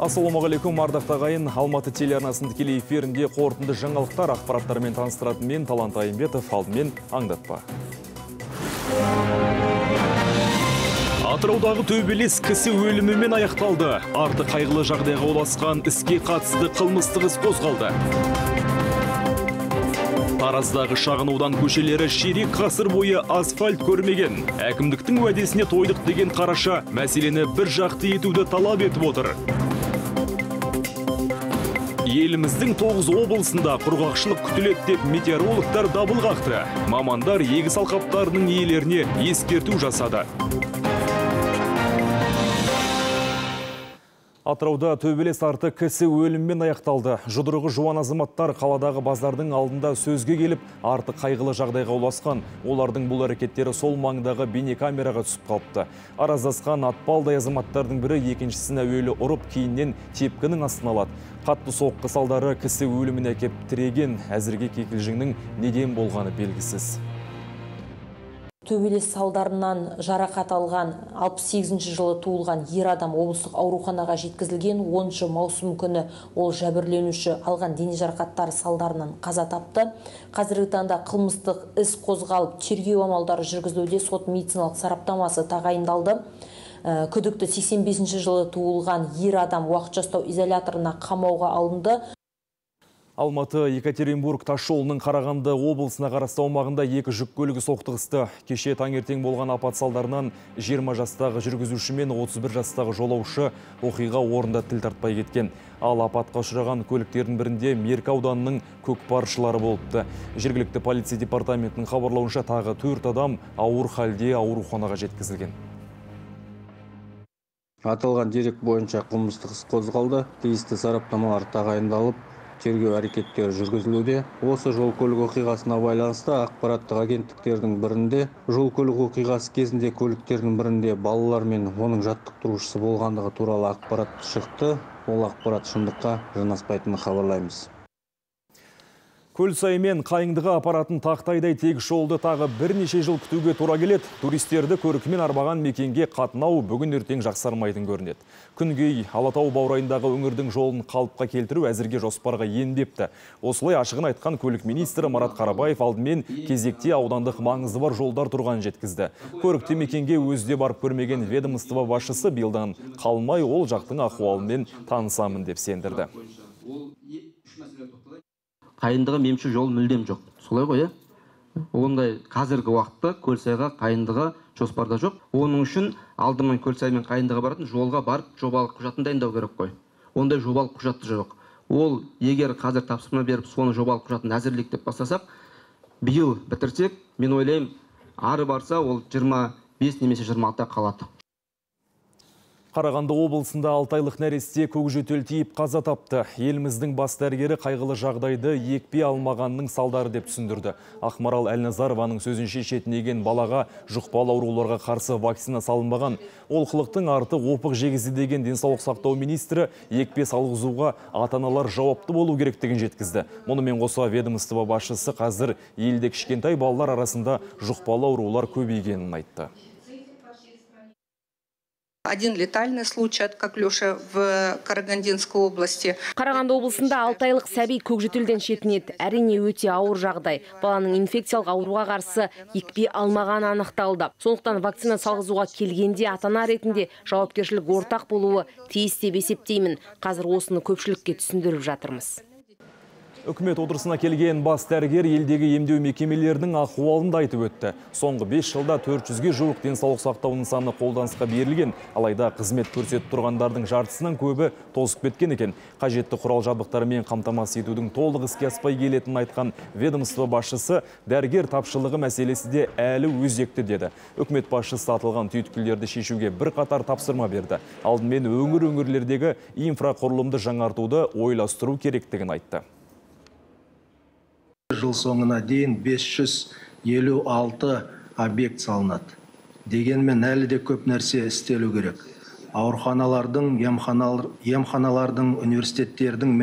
Ассалаумағалейкум, ардақты ағайын. Алматы телеарнасының тікелей эфирінде қорытынды жаңалықтар ақпараттарымен таныстыратын мен Талант Айымбетов. Алдымен аңдатпа. Атыраудағы төбелес кісі өлімімен аяқталды. Арты қайғылы жағдайға ұласқан іске қатысты қылмыстық іс қозғалды. Тараздағы шағын аудан көшелері ширек ғасыр бойы асфальт көрмеген. Әкімдіктің уәдесіне тойдық деген қараша мәселені бір жақты етуді талап етіп отыр. Еліміздің 9 облысында құрғақшылық күтіледі деп метеорологтар дабыл қақты. Мамандар егіс алқаптарының иелеріне ескерту жасады. Атырауда төбелес арты кісі өліммен аяқталды. Жұдырығы жуан азаматтар қаладағы базардың алдында сөзге келіп, арты қайғылы жағдайға ұласқан. Олардың бұл әрекеттері сол маңдағы бейнекамераға түсіп қалыпты. Араздасқан атпалдай азаматтардың бірі екіншісін әуелі ұрып, кейіннен тепкінің астына алады. Қатты соққы салдары кісі өліміне әкеп тіреген. Әзірге кикілжіңнің неден болғаны белгісіз. Төбелес салдарынан жарақат алған 68 жылы туылған ер адам облыстық ауруханаға жеткізілген. 10 маусым күні ол жәбірленуші алған дене жарақаттары салдарынан қаза тапты. Қазіргі таңда қылмыстық іс қозғалып, тергеу амалдары жүргізілуде, сот медициналық сараптамасы тағайындалды. Күдікті 85 жылы туылған ер адам уақытша ұстау изоляторына қамауға алынды. Алматы Екатеринбург тасжолының Қарағанды облысына қарасты аумағында екі жүк көлігі соқтығысты. Кеше таңертең болған апат салдарынан 20 жастағы жүргізуші мен 31 жастағы жолаушы оқиға орнында тіл тартпай кеткен. Ал апатқа ұшыраған көліктердің бірінде Меркі ауданының көкпаршылары болыпты. Жергілікті полиция департаментінің хабарлауынша тағы 4 адам ауыр халде ауруханаға жеткізілген. Аталған дерек бойынша қылмыстық іс қозғалды. Тиісті сараптамалар тағайындалып, тергеу әрекеттері жүргізілуде. Осы жол-көлік оқиғасына байланысты ақпараттық агенттіктердің бірінде жол-көлік оқиғасы кезінде көліктердің бірінде балалар мен оның жаттықтырушысы болғандығы туралы ақпарат шықты. Ол ақпарат шындыққа жанаспайтынын хабарлаймыз. Көлсай мен Қайыңдыға апаратын тақтайдай тегіс жолды тағы бірнеше жыл күтуге тура келеді. Туристерді көркімен арбаған мекенге қатынау бүгін ертең жақсармайтын көрінеді. Күнгей Алатау баурайындағы өңірдің жолын қалыпқа келтіру әзірге жоспарға енбепті. Осылай ашығын айтқан көлік министрі Марат Қарабаев алдымен кезекте аудандық маңызы бар жолдар тұрғанын жеткізді. Көрікті мекенге өзі де барып көрмеген ведомство басшысы биылдан қалмай ол жақтың ахуалымен танысамын деп сендірді. Қайындыға меніңше жол мүлдем жоқ. Солай ғой, иә? Ондай қазіргі уақытта Көлсайға, Қайындыға жоспарда жоқ. Оның үшін алдымен Көлсай мен Қайындыға баратын жолға барып жобалық құжатын дайындау керек қой. Ондай жобалық құжаты жоқ. Ол егер қазір тапсырма беріп, соны жобалық құжатын әзірлейік деп бастасақ, биыл бітірсек, мен ойлаймын, ары барса ол 25 немесе 26 қалады. Қарағанды облысында 6 айлық нәресте көкжөтел тиіп қаза тапты. Еліміздің бас дәрігері қайғылы жағдайды екпе алмағанның салдары деп түсіндірді. Ақмарал Әлназарованың сөзінше шетінеген балаға жұқпалы ауруларға қарсы вакцина салынбаған. Олқылықтың арты опық жегізді деген денсаулық сақтау министрі екпе салғызуға ата-аналар жауапты болу керектігін жеткізді. Мұнымен қоса ведомство басшысы қазір елде кішкентай балалар арасында жұқпалы аурулар көбейгенін айтты. Один летальный случай от коклюша в Карагандинской области. Қарағанды облысында 6 айлық сәби көкжөтелден шетінеді. Әрине өте ауыр жағдай. Баланың инфекциялық ауруға қарсы екпе алмағаны анықталды. Сондықтан вакцина салғызуға келгенде ата-ана ретінде жауапкершілік ортақ болуы тиіс деп есептеймін. Қазір осыны көпшілікке түсіндіріп жатырмыз. Үкімет отырысына келген бас дәрігер елдегі емдеу мекемелерінің ахуалын да айтып өтті. Соңғы 5 жылда 400-ге жуық денсаулық сақтау нысаны қолданысқа берілген. Алайда қызмет көрсетіп тұрғандардың жартысынан көбі тозып кеткен екен. Қажетті құрал жабдықтармен қамтамасыз етудің толық іске аспай келетінін айтқан ведомство басшысы дәрігер тапшылығы мәселесі де әлі өзекті деді. Үкімет басшысы аталған түйткілдерді шешуге бірқатар тапсырма берді. Алдымен өңір-өңірлердегі инфрақұрылымды жаңартуды ойластыру керектігін айтты. Жыл соңына дейін 556 объект салынады. Дегенмен әлі де көп нәрсе істелу керек. Ауруханалардың, емханалардың, университеттердің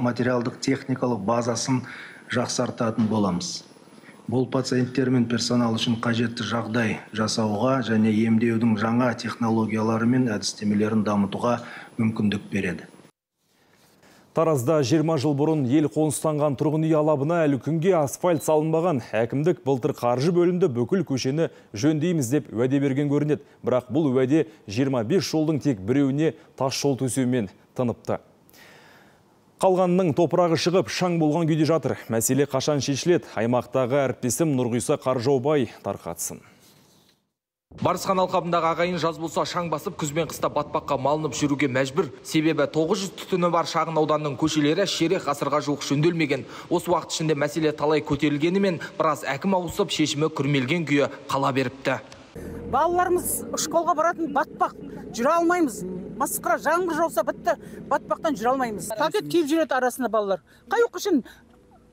материалдық техникалық базасын жақсартатын боламыз. Бұл пациенттер мен персонал үшін қажетті жағдай жасауға және емдеудің жаңа технологиялары мен әдістемелерін дамытуға мүмкіндік береді. Таразда 20 жыл бұрын ел қоныстанған тұрғын үй алабына әлі күнге асфальт салынбаған. Әкімдік былтыр қаржы бөлінді, бүкіл көшені жөндейміз деп уәде берген көрінеді. Бірақ бұл уәде 25 жолдың тек біреуіне тас жол төсеумен тыныпты. Қалғанының топырағы шығып, шаң болған күйде жатыр. Мәселе қашан шешіледі? Аймақтағы әріптесім Нұрғиса Қаржаубай тарқатсын. Барысхан алқабындағы ағайын жаз болса шаң басып, күз бен қыста батпаққа малынып жүруге мәжбүр. Себебі 900 түтіні бар шағын ауданның көшелері ширек ғасырға жуық жөнделмеген. Осы уақыт ішінде мәселе талай көтерілгенімен, біраз әкім ауысып, шешімі күрмелген күйі қала беріпті. Балаларымыз школға баратын батпақ, жүре алмаймыз. Масқара, жаңбыр жауса бітті, батпақтан жүре алмаймыз. Пакет киіп жүреді арасында балалар. Қай оқушын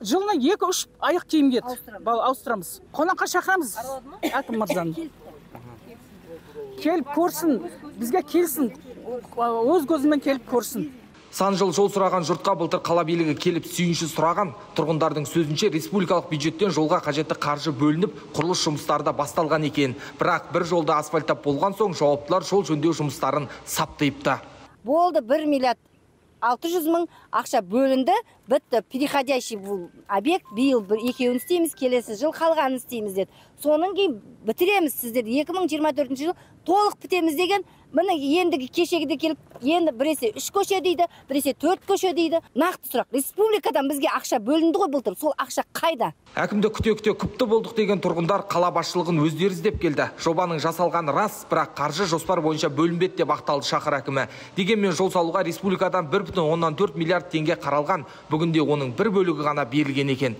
жылына 2-3 аяқ киім киеді. Ауыстырамыз. Қонаққа шақырамыз әкім мырзаны. Келіп көрсін, бізге келсін, өз көзімен келіп көрсін. Сан жыл жол сұраған жұртқа былтыр қала билігі келіп сүйінші сұраған. Тұрғындардың сөзінше, республикалық бюджеттен жолға қажетті қаржы бөлініп, құрылыс жұмыстары да басталған екен. Бірақ бір жолды асфальттап болған соң жауаптылар жол жөндеу жұмыстарын саптайыпты. Болды, 1 миллиард 600 мың ақша бөлінді, бітті, переходящий бұл объект, биыл бір екеуін істейміз, келесі жыл қалғанын істейміз деді. Соның кейін бітіреміз сіздер, 2024 жыл толық бітеміз деген, міне ендігі кешегіде келіп, енді біресе 3 көше дейді, біресе 4 көше дейді. Нақты сұрақ, республикадан бізге ақша бөлінді ғой былтыр, сол ақша қайда? Әкімді күте-күте күпті болдық деген тұрғындар қала басшылығын өздері іздеп келді. Жобаның жасалғаны рас, бірақ қаржы жоспар бойынша бөлінбеді деп ақталды шаһар әкімі. Дегенмен жол салуға республикадан 1,4 миллиард теңге қаралған. Бүгінде оның бір бөлігі ғана берілген екен.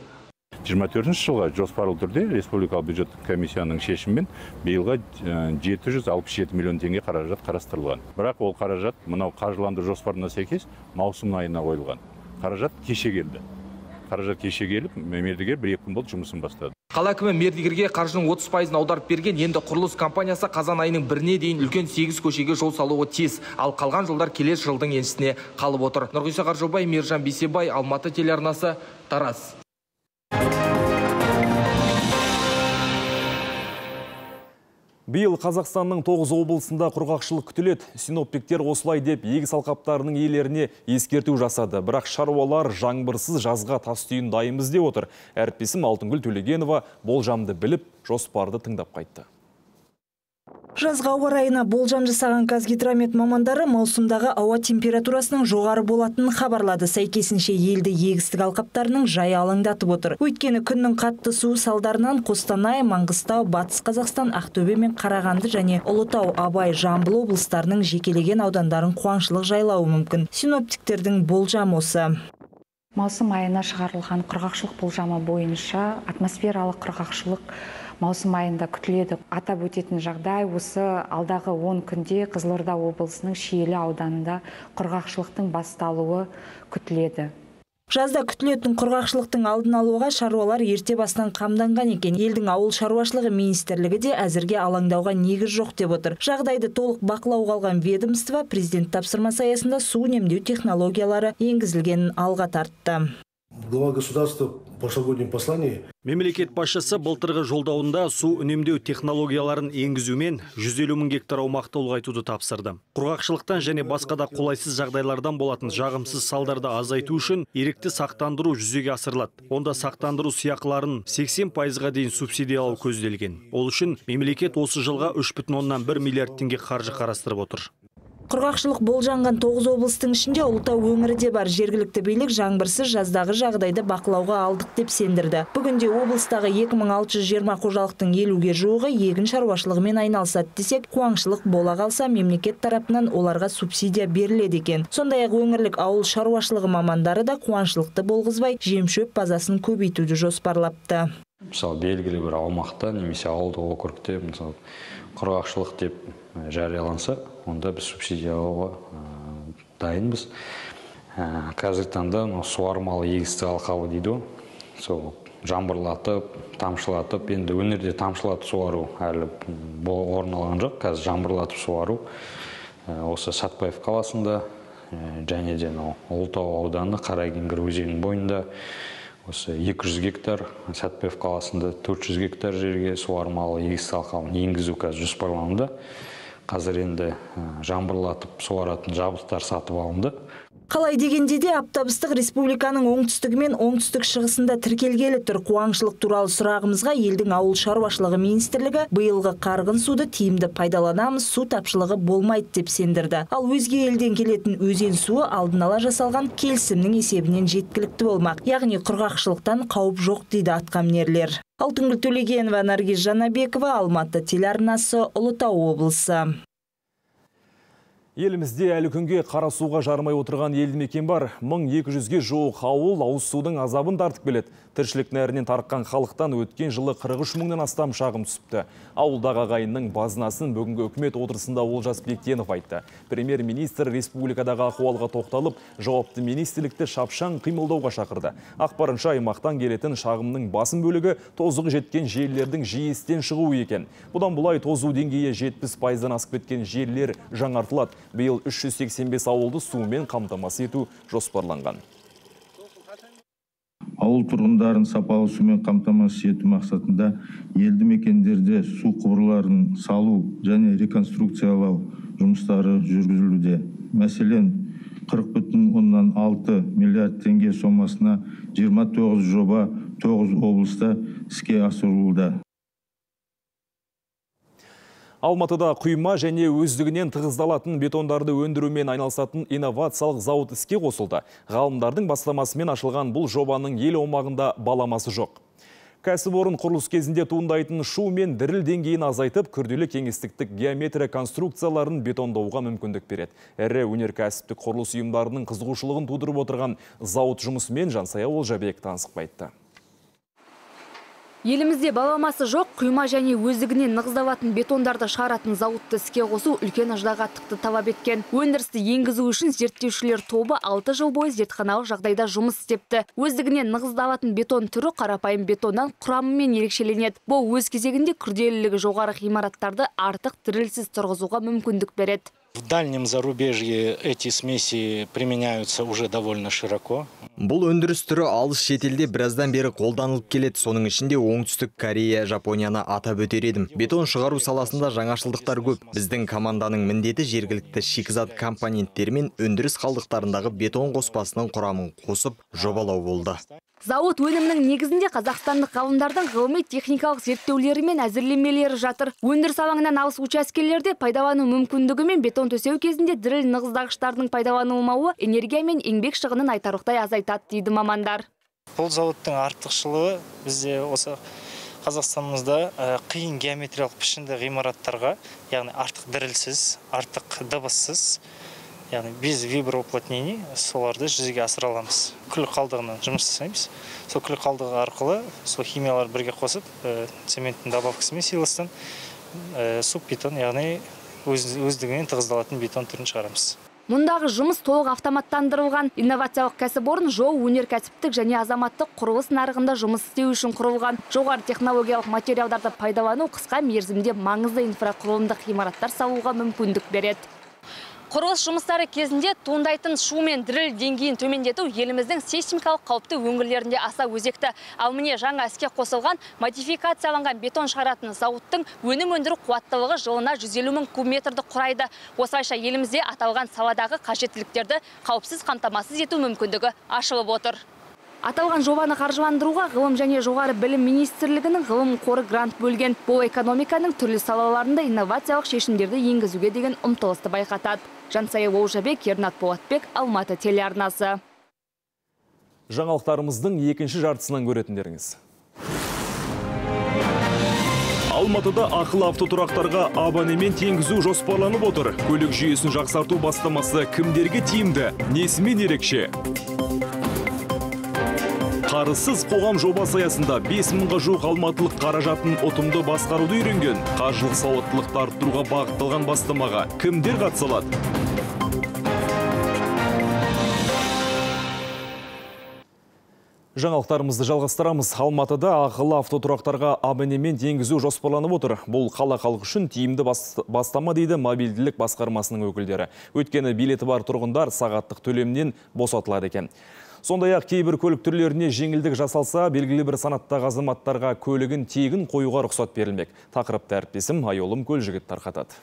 24 жылға жоспарлы түрде республикалық бюджеттік комиссияның шешімімен биылға 767 миллион теңге қаражат қарастырылған. Бірақ ол қаражат мынау қаржыландыру жоспарына сәйкес маусым айына қойылған. Қаражат кеше келді. Қаражат кеше келіп, мердігер 1-2 күн болды жұмысын бастады. Қала әкімі мердігерге қаржының 30%-ын аударып берген. Енді құрылыс компаниясы қазан айының 1-не дейін үлкен 8 көшеге жол салуы тиіс. Ал қалған жолдар келесі жылдың еншісіне қалып отыр. Нұрғиса Қаржаубай, Мержан Бейсебай, Алматы телеарнасы, Тараз. Биыл Қазақстанның 9 облысында құрғақшылық күтіледі. Синоптиктер осылай деп егіс алқаптарының иелеріне ескерту жасады. Бірақ шаруалар жаңбырсыз жазға тас түйін дайынбыз деп отыр. Әріптесім Алтынгүл Төлегенова болжамды біліп, жоспарды тыңдап қайтты. Жазғы ауа райына болжам жасаған Қазгидромет мамандары маусымдағы ауа температурасының жоғары болатынын хабарлады. Сәйкесінше елді егістік алқаптарының жайы алаңдатып отыр. Өйткені күннің қатты суы салдарынан Қостанай, Маңғыстау, Батыс Қазақстан, Ақтөбе мен Қарағанды және Ұлытау, Абай, Жамбыл облыстарының жекелеген аудандарын қуаңшылық жайлауы мүмкін. Синоптиктердің болжамы осы. Маусым айына шығарылған құрғақшылық болжамы бойынша атмосфералық құрғақшылық маусым айында күтіледі. Атап өтетін жағдай, осы алдағы 10 күнде Қызылорда облысының Шиелі ауданында құрғақшылықтың басталуы күтіледі. Жазда күтілетін құрғақшылықтың алдын алуға шаруалар ерте бастан қамданған екен. Елдің ауыл шаруашылығы министрлігі де әзірге алаңдауға негіз жоқ деп отыр. Жағдайды толық бақылауға алған ведомство президент тапсырмасы аясында су үнемдеу технологиялары енгізілгенін алға тартты. Глава государства в прошлогоднем послании. Мемлекет басшысы былтырғы жолдауында су үнемдеу технологияларын енгізумен 150 мың гектар аумақты ұлғайтуды тапсырды. Құрғақшылықтан және басқа да қолайсыз жағдайлардан болатын жағымсыз салдарды азайту үшін ерікті сақтандыру жүзеге асырылады. Онда сақтандыру сыйақыларын 80%-ға дейін субсидиялау көзделген. Ол үшін мемлекет осы жылға 3,1 миллиард теңге қаржы қарастырып отыр. Құрғақшылық болжанған 9 облыстың ішінде Ұлытау өңірі де бар. Жергілікті билік жаңбырсыз жаздағы жағдайды бақылауға алдық деп сендірді. Бүгінде облыстағы 2620 қожалықтың 50-ге жуығы егін шаруашылығымен айналысады десек, қуаңшылық бола қалса, мемлекет тарапынан оларға субсидия беріледі екен. Сондай-ақ өңірлік ауыл шаруашылығы мамандары да қуаңшылықты болғызбай, жем-шөп базасын көбейтуді жоспарлапты. Мысалы, белгілі бір аумақта немесе ауылдық округте, мысалы, құрғақшылық деп жарияланса, онда біз субсидиялауға дайынбыз. Қазіргі таңда суармалы егістік алқабы дейді ғой, сол жаңбырлатып, тамшылатып, енді өңірде тамшылатып суару әлі орын алған жоқ. Қазір жаңбырлатып суару осы Сәтбаев қаласында және де Ұлытау ауданы Қаракеңгір өзенінің бойында осы 200 гектар, Сәтбаев қаласында 400 гектар жерге суармалы егістік алқабын енгізу қазір жоспарлануда. Қазір енді жаңбырлатып суаратын жабдықтар сатып алынды. Қалай дегенде де аптап ыстық республиканың оңтүстігі мен оңтүстік шығысында тіркелгелі тұр. Қуаңшылық туралы сұрағымызға елдің ауыл шаруашылығы министрлігі биылғы қарғын суды тиімді пайдаланамыз, су тапшылығы болмайды деп сендірді. Ал өзге елден келетін өзен суы алдын ала жасалған келісімнің есебінен жеткілікті болмақ. Яғни құрғақшылықтан қауіп жоқ дейді атқамінерлер. Алтынгүл Төлегенова, Наргиз Жанабекова, Алматы телеарнасы, Ұлытау облысы. Елімізде әлі күнге қара суға жарымай отырған елді мекен бар. 1200-ге жуық ауыл ауыз судың азабын тартып келеді. Тіршілік нәрінен тарыққан халықтан өткен жылы 43 мыңнан астам шағым түсіпті. Ауылдағы ағайынның базынасын бүгінгі үкімет отырысында Олжас Бектенов айтты. Премьер-министр республикадағы ахуалға тоқталып, жауапты министрлікті шапшаң қимылдауға шақырды. Ақпарынша, аймақтан келетін шағымның басым бөлігі тозығы жеткен желілердің жиі істен шығуы екен. Бұдан бұлай тозу деңгейі 70%-дан асып кеткен желілер жаңартылады. Биыл 385 ауылды сумен қамтамасыз ету жоспарланған. Ауыл тұрғындарын сапалы сумен қамтамасыз ету мақсатында елді мекендерде су құбырларын салу және реконструкциялау жұмыстары жүргізілуде. Мәселен, 40,6 миллиард теңге сомасына 29 жоба 9 облыста іске асырылуда. Алматыда құйма және өздігінен тығыздалатын бетондарды өндірумен айналысатын инновациялық зауыт іске қосылды. Ғалымдардың бастамасымен ашылған бұл жобаның ел аумағында баламасы жоқ. Кәсіпорын құрылыс кезінде туындайтын шу мен діріл деңгейін азайтып, күрделі кеңістіктік геометрия конструкцияларын бетондауға мүмкіндік береді. Ірі өнеркәсіптік құрылыс ұйымдарының қызығушылығын тудырып отырған зауыт жұмысымен Жансая Олжабек танысып қайтты. Елімізде баламасы жоқ, құйма және өздігінен нығыздалатын бетондарды шығаратын зауытты іске қосу үлкен ыждағаттықты талап еткен. Өндірісті енгізу үшін зерттеушілер тобы 6 жыл бойы зертханалық жағдайда жұмыс істепті. Өздігінен нығыздалатын бетон түрі қарапайым бетоннан құрамымен ерекшеленеді. Бұл өз кезегінде күрделілігі жоғары ғимараттарды артық дірілсіз тұрғызуға мүмкіндік береді. В дальнем зарубежье эти смеси применяются уже довольно широко. Бұл өндіріс түрі алыс шетелде біраздан бері қолданылып келеді. Соның ішінде Оңтүстік Корея, Жапонияны атап өтер едім. Бетон шығару саласында жаңашылдықтар көп. Біздің команданың міндеті жергілікті шикізат компоненттері мен өндіріс қалдықтарындағы бетон қоспасының құрамын қосып жобалау болды. Зауыт өнімінің негізінде қазақстандық ғалымдардың ғылыми техникалық зерттеулері мен әзірлемелері жатыр. Өндіріс алаңынан алыс учаскелерде пайдалану мүмкіндігі мен бетон төсеу кезінде діріл нығыздағыштардың пайдаланылмауы энергия мен еңбек шығынын айтарлықтай азайтады дейді мамандар. Бұл зауыттың артықшылығы бізде осы Қазақстанымызда қиын геометриялық пішінді ғимараттарға, яғни артық дірілсіз, артық дыбыссыз, яғни без виброуплотнений, соларды жүзеге асыра аламыз. Күл қалдығынан жұмыс жасаймыз. Сол күл қалдығы арқылы сол химиялар бірге қосып, цементтің добавкасымен силостан суббетон, яғни өздігінен тығыздалатын бетон түрін шығарамыз. Мұндағы жұмыс толық автоматтандырылған. Инновациялық кәсіпорын жол, өнеркәсіптік және азаматтық құрылыс нарығында жұмыс істеу үшін құрылған. Жоғары технологиялық материалдарды пайдалану қысқа мерзімде маңызды инфрақұрылымдық ғимараттар салуға мүмкіндік береді. Құрылыс жұмыстары кезінде туындайтын шу мен діріл деңгейін төмендету еліміздің сейсмикалық қауіпті өңірлерінде аса өзекті. Ал міне жаңа іске қосылған модификацияланған бетон шығаратын зауыттың өнім өндіру қуаттылығы жылына 150 мың кубметрді құрайды. Осылайша елімізде аталған саладағы қажеттіліктерді қауіпсіз қамтамасыз ету мүмкіндігі ашылып отыр. Аталған жобаны қаржыландыруға Ғылым және жоғары білім министрлігінің ғылым қоры грант бөлген. Бұл экономиканың түрлі салаларында инновациялық шешімдерді енгізуге деген ұмтылысты байқатады. Жансая Олжабек, Ернат Болатбек, Алматы телеарнасы. Жаңалықтарымыздың екінші жартысынан көретіндеріңіз. Алматыда ақылы автотұрақтарға абонемент енгізу жоспарланып отыр. Көлік жүйесін жақсарту бастамасы кімдерге тиімді, несімен ерекше? Қарызсыз қоғам жобасы аясында 5 мыңға жуық алматылық қаражатын ұтымды басқаруды үйренген. Қаржылық сауаттылықты арттыруға бағытталған бастамаға кімдер қатыса алады? Жаңалықтарымызды жалғастырамыз. Алматыда ақылы автотұрақтарға абонемент енгізу жоспарланып отыр. Бұл қала халқы үшін тиімді бастама дейді мобильділік басқармасының өкілдері. Өйткені билеті бар тұрғындар сағаттық төлемнен босатылады екен. Сондай-ақ кейбір көлік түрлеріне жеңілдік жасалса, белгілі бір санаттағы азаматтарға көлігін тегін қоюға рұқсат берілмек. Тақырыпты әріптесім Айолым Көлжігіт тарқатады.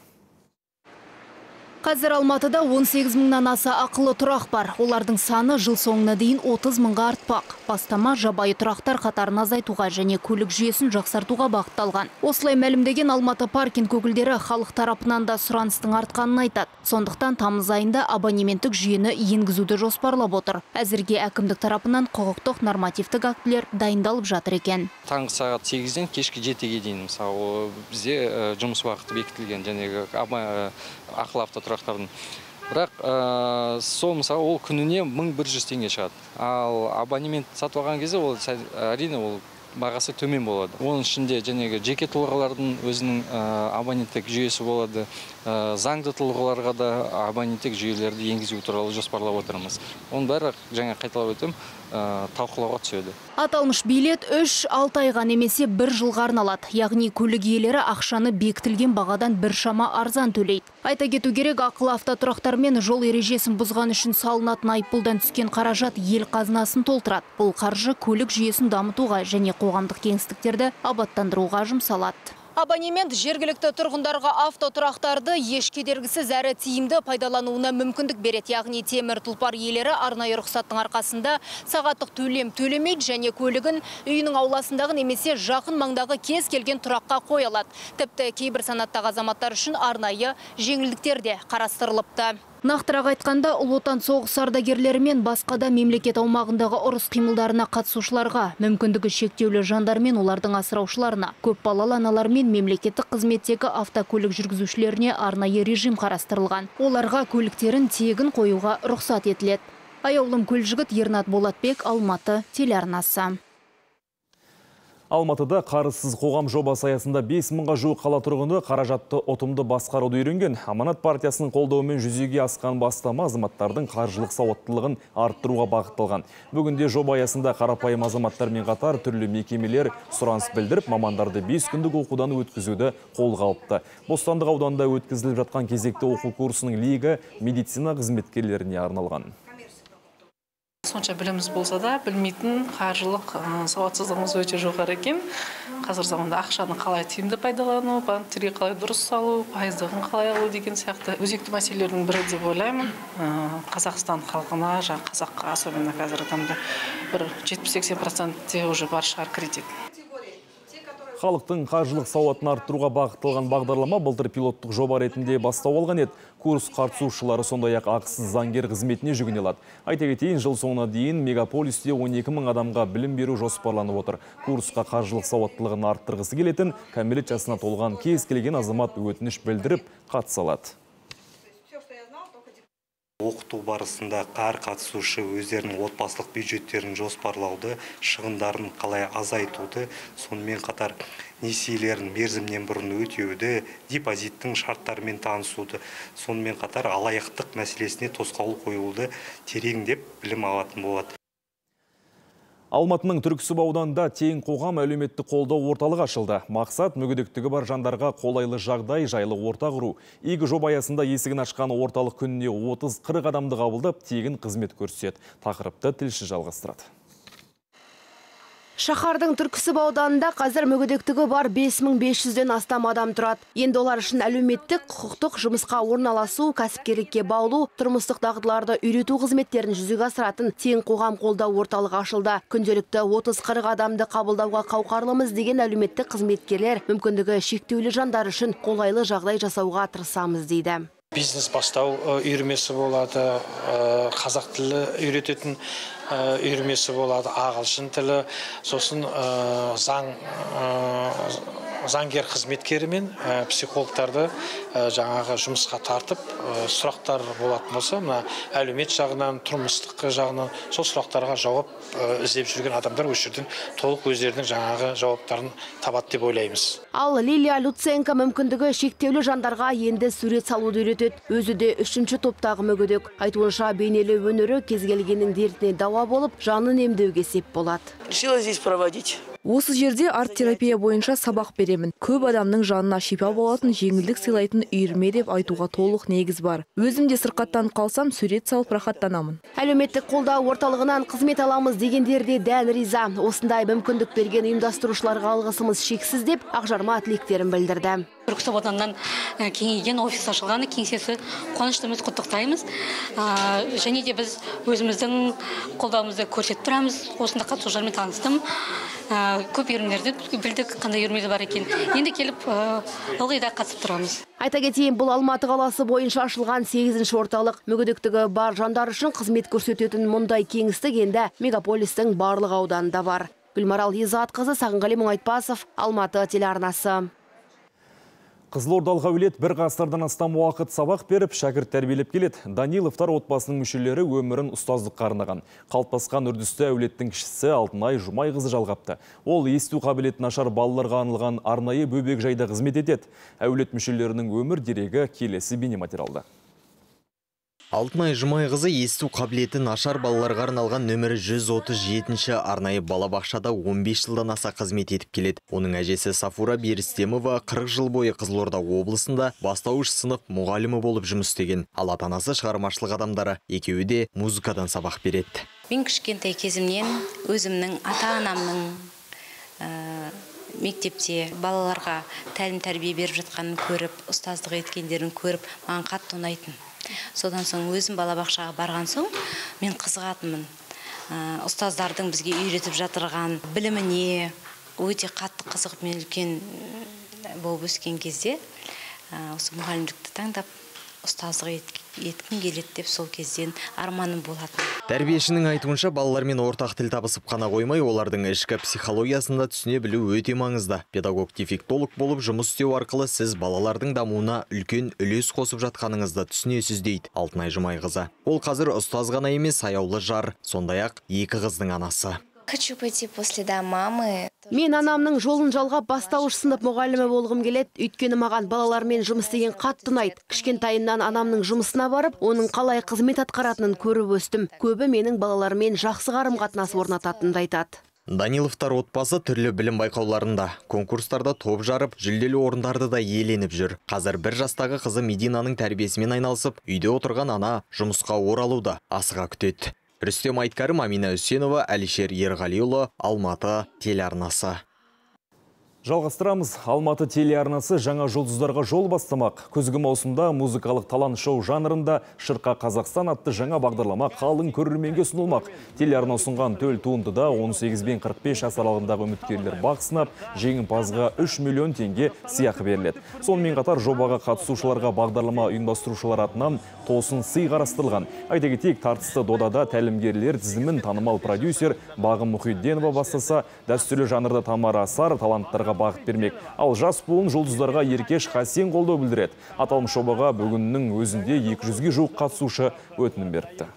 Қазір Алматыда 18 мыңнан аса ақылы тұрақ бар. Олардың саны жыл соңына дейін 30 мыңға артпақ. Бастама жабайы тұрақтар қатарын азайтуға және көлік жүйесін жақсартуға бағытталған. Осылай мәлімдеген Алматы паркинг өкілдері халық тарапынан да сұраныстың артқанын айтады. Сондықтан тамыз айында абонементтік жүйені енгізуді жоспарлап отыр. Әзірге әкімдік тарапынан құқықтық нормативтік актілер дайындалып жатыр екен. Таңғы сағат 8-ден кешкі 7-ге дейін, мысалы, бізде жұмыс уақыты бекітілген және ақылы автотұрақтардың. Бірақ сол, мысалы, ол күніне 1100 теңге шығады. Ал абонемент сатып алған кезде ол әрине ол бағасы төмен болады. Оның ішінде жәнегі жеке тұлғалардың өзінің абоненттік жүйесі болады. Заңды тұлғаларға да абоненттік жүйелерді енгізу туралы жоспарлап отырмыз. Оның бәрі, жаңа қайталап өтем, талқылауға түседі. Аталмыш билет 3-6 айға немесе 1 жылға арналады. Яғни көлік иелері ақшаны бекітілген бағадан біршама арзан төлейді. Айта кету керек, ақылы автотұрақтармен жол ережесін бұзған үшін салынатын айыппұлдан түскен қаражат ел қазынасын толтырады. Бұл қаржы көлік жүйесін дамытуға және қоғамдық кеңістіктерді абаттандыруға жұмсалады. Абонемент жергілікті тұрғындарға автотұрақтарды еш кедергісіз әрі тиімді пайдалануына мүмкіндік береді. Яғни темір тұлпар иелері арнайы рұқсаттың арқасында сағаттық төлем төлемейді және көлігін үйінің ауласындағы немесе жақын маңдағы кез келген тұраққа қоя алады. Тіпті кейбір санаттағы азаматтар үшін арнайы жеңілдіктер де қарастырылыпты. Нақтырақ айтқанда, Ұлы Отан соғысы ардагерлері мен басқа да мемлекет аумағындағы ұрыс қимылдарына қатысушыларға, мүмкіндігі шектеулі жандар мен олардың асыраушыларына, көп балалы аналар мен мемлекеттік қызметтегі автокөлік жүргізушілеріне арнайы режим қарастырылған. Оларға көліктерін тегін қоюға рұқсат етіледі. Аяулым Көлжігіт, Ернат Болатбек, Алматы телеарнасы. Алматыда қарызсыз қоғам жобасы аясында 5 мыңға жуық қала тұрғыны қаражатты ұтымды басқаруды үйренген. Аманат партиясының қолдауымен жүзеге асқан бастама азаматтардың қаржылық сауаттылығын арттыруға бағытталған. Бүгінде жоба аясында қарапайым азаматтармен қатар түрлі мекемелер сұраныс білдіріп, мамандарды 5 күндік оқудан өткізуді қолға алыпты. Бостандық ауданында өткізіліп жатқан кезекті оқу курсының легі медицина қызметкерлеріне арналған. Сонша біліміміз болса да, білмейтін қаржылық сауатсыздығымыз өте жоғары екен. Қазір заманда ақшаны қалай тиімді пайдалану, банктерге қалай дұрыс салу, пайыздығын қалай алу деген сияқты өзекті мәселелердің бірі деп ойлаймын. Қазақстан халқына, қазаққа, особенно қазіргі таңда бір 70-80% уже бар шығар кредит. Халықтың қаржылық сауатын арттыруға бағытталған бағдарлама былтыр пилоттық жоба ретінде бастау алған еді. Курс қатысушылары сондай-ақ ақысыз заңгер қызметіне жүгіне алады. Айта кетейін, жыл соңына дейін мегаполисте 12 мың адамға білім беру жоспарланып отыр. Курсқа қаржылық сауаттылығын арттырғысы келетін кәмелет жасына толған кез келген азамат өтініш білдіріп қатыса алады. Оқыту барысында әр қатысушы өздерінің отбасылық бюджеттерін жоспарлауды, шығындарын қалай азайтуды, сонымен қатар несиелерін мерзімнен бұрын өтеуді, депозиттің шарттарымен танысуды, сонымен қатар алаяқтық мәселесіне тосқауыл қоюды тереңдеп білім алатын болады. Алматының Түрксіб ауданында тең қоғам әлеуметтік қолдау орталығы ашылды. Мақсат мүгедектігі бар жандарға қолайлы жағдай, жайлы орта құру. Игі жоба аясында есігін ашқан орталық күніне 30-40 адамды қабылдап, тегін қызмет көрсетеді. Тақырыпты тілші жалғастырады. Шаһардың Түрксіб ауданында қазір мүгедектігі бар 5500-ден астам адам тұрады. Енді олар үшін әлеуметтік, құқықтық, жұмысқа орналасу, кәсіпкерлікке баулу, тұрмыстық дағдыларды үйрету қызметтерін жүзеге асыратын тең қоғам қолдау орталығы ашылды. Күнделікті 30-40 адамды қабылдауға қауқарлымыз деген әлеуметтік қызметкерлер мүмкіндігі шектеулі жандар үшін қолайлы жағдай жасауға тырысамыз дейді. Бизнес бастау үйірмесі болады, қазақ тілі үйрететін үйірмесі болады, ағылшын тілі, сосын заңгер қызметкері мен психологтарды жаңағы жұмысқа тартып, сұрақтар болатын болса, мына әлеумет жағынан, тұрмыстық жағынан сол сұрақтарға жауап іздеп жүрген адамдар осы жерден толық өздерінің жаңағы жауаптарын табады деп ойлаймыз. Ал Лилия Люценко мүмкіндігі шектеулі жандарға енді сурет салуды үйретеді. Өзі де үшінші топтағы мүгедек. Айтуынша, бейнелеу өнері кез келгеннің дертіне дауа болып, жанын емдеуге сеп болады. Решила здесь проводить. Осы жерде арт-терапия бойынша сабақ беремін. Көп адамның жанына шипа болатын, жеңілдік сыйлайтын үйірме деп айтуға толық негіз бар. Өзім де сырқаттанып қалсам, сурет салып рахаттанамын. Әлеуметтік қолдау орталығынан қызмет аламыз дегендер де дән риза. Осындай мүмкіндік берген ұйымдастырушыларға алғысымыз шексіз деп ақжарма тілектерін білдірді. Түркістан ауданынан кеңейген офис ашылғаны кеңсесі, қуаныштымыз, құттықтаймыз. Және де біз өзіміздің қолдауымызды көрсетіп тұрамыз. Осында қатысушылармен таныстым. Көп үйірмелерді білдік, қандай үйірмелер бар екен. Енді келіп ылғи да қатысып тұрамыз. Айта кетейін, бұл Алматы қаласы бойынша ашылған 8-ші орталық. Мүгедектігі бар жандар үшін қызмет көрсететін мұндай кеңістік енді мегаполистің барлық ауданында бар. Гүлмарал Езатқызы, Сағынғали Мұңайтпасов, Алматы телеарнасы. Қызылордалық әулет бір ғасырдан астам уақыт сабақ беріп, шәкірт тәрбиелеп келеді. Даниловтар отбасының мүшелері өмірін ұстаздыққа арнаған. Қалыптасқан үрдісті әулеттің кішісі Алтынай Жұмайқызы жалғапты. Ол есту қабілеті нашар балаларға арналған арнайы бөбекжайда қызмет етеді. Әулет мүшелерінің өмір дерегі келесі бейнематериалда. Алтынай Жұмайқызы есту қабілеті нашар балаларға арналған нөмірі 137-ші арнайы балабақшада 15 жылдан аса қызмет етіп келеді. Оның әжесі Сафура Берістемова 40 жыл бойы Қызылорда облысында бастауыш сынып мұғалімі болып жұмыс істеген. Ал ата-анасы шығармашылық адамдары, екеуі де музыкадан сабақ береді. Мен кішкентай кезімнен өзімнің ата-анамның мектепте балаларға тәлім-тәрбие беріп жатқанын көріп, ұстаздық еткендерін көріп, маған қатты ұнайтын. Содан соң өзім балабақшаға барған соң мен қызығатынмын. Ұстаздардың бізге үйретіп жатырған біліміне өте қатты қызығып, мен үлкен болып өскен кезде осы мұғалімдікті таңдап, ұстаздық еткім келеді деп сол кезден арманым болатын. Тәрбиешінің айтуынша, балалармен ортақ тіл табысып қана қоймай, олардың ішкі психологиясын да түсіне білу өте маңызды. Педагог-дефектолог болып жұмыс істеу арқылы сіз балалардың дамуына үлкен үлес қосып жатқаныңызды түсінесіз, дейді Алтынай Жұмайқызы. Ол қазір ұстаз ғана емес, аяулы жар, сондай-ақ екі қыздың анасы. Хочу пойти по следам мамы. Мен анамның жолын жалғап бастауыш сынып мұғалімі болғым келеді. Өйткені маған балалармен жұмыс істеген қатты ұнайды. Кішкентайымнан анамның жұмысына барып, оның қалай қызмет атқаратынын көріп өстім. Көбі менің балалармен жақсы қарым-қатынас орнататынымды айтады. Даниловтар отбасы түрлі білім байқауларында, конкурстарда топ жарып, жүлделі орындарды да иеленіп жүр. Қазір бір жастағы қызы Мединаның тәрбиесімен айналысып, үйде отырған ана жұмысқа оралуды асыға күтеді. Рүстем Айткәрім, Амина Үсенова, Әлішер Ерғалиұлы, Алматы телеарнасы. Жалғастырамыз. Алматы телеарнасы жаңа жұлдыздарға жол бастамақ. Күзгі маусымда музыкалық талант шоу жанрында «Шырқа Қазақстан» атты жаңа бағдарлама қалың көрерменге ұсынылмақ. Телеарна ұсынған төл туындыда 18 бен 45 жас аралығындағы үміткерлер бақ сынап, жеңімпазға 3 миллион теңге сыйақы беріледі. Сонымен қатар жобаға қатысушыларға бағдарлама ұйымдастырушылар атынан тосын сый қарастырылған. Айта кетейік, тартысты додада тәлімгерлер тізімін танымал продюсер Бағым Мұхитденова бастаса, дәстүрлі жанрда Тамара Асар таланттарға бағыт бермек. Ал жас буын жұлдыздарға Еркеш Хасен қолдау білдіреді. Аталмыш жобаға бүгіннің өзінде 200-ге жуық қатысушы өтінім беріпті.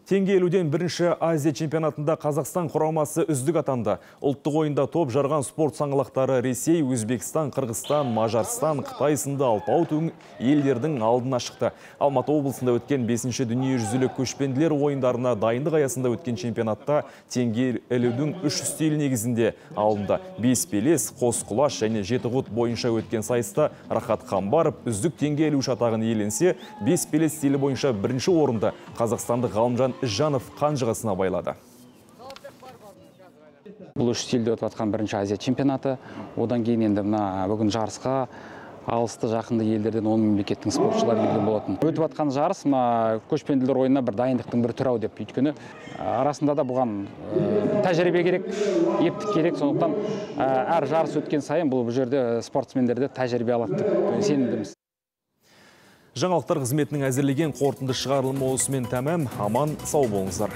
Теңге ілуден бірінші Азия чемпионатында Қазақстан құрамасы үздік атанды. Ұлттық ойында топ жарған спорт саңлақтары Ресей, Өзбекстан, Қырғызстан, Мажарстан, Қытай сынды алпауыт елдердің алдына шықты. Алматы облысында өткен 5-ші дүниежүзілік көшпенділер ойындарына дайындық аясында өткен чемпионатта теңге ілудің 3 стилі негізінде алынды. 5 белес, қос құлаш және 7 құт бойынша өткен сайыста Рахат Қамбаров үздік теңге ілуші атағын иеленсе, 5 белес стилі бойынша бірінші орынды қазақстандық Ғалымжан Жанов қанжығасына байлады. Бұл үш стилде өтіп жатқан бірінші Азия чемпионаты. Одан кейін енді мына бүгін жарысқа алысты жақынды елдерден 10 мемлекеттің спортшылары келген болатын. Өтіп жатқан жарыс мына көшпенділер ойынына бір дайындықтың бір түрі ау деп, өйткені арасында да бұған тәжірибе керек, ептік керек. Сондықтан әр жарыс өткен сайын бұл жерде спортсмендер де тәжірибе алады деп сенімдіміз. Жаңалықтар қызметінің әзірлеген қорытынды шығарылымы осымен тәмам. Аман сау болыңыздар.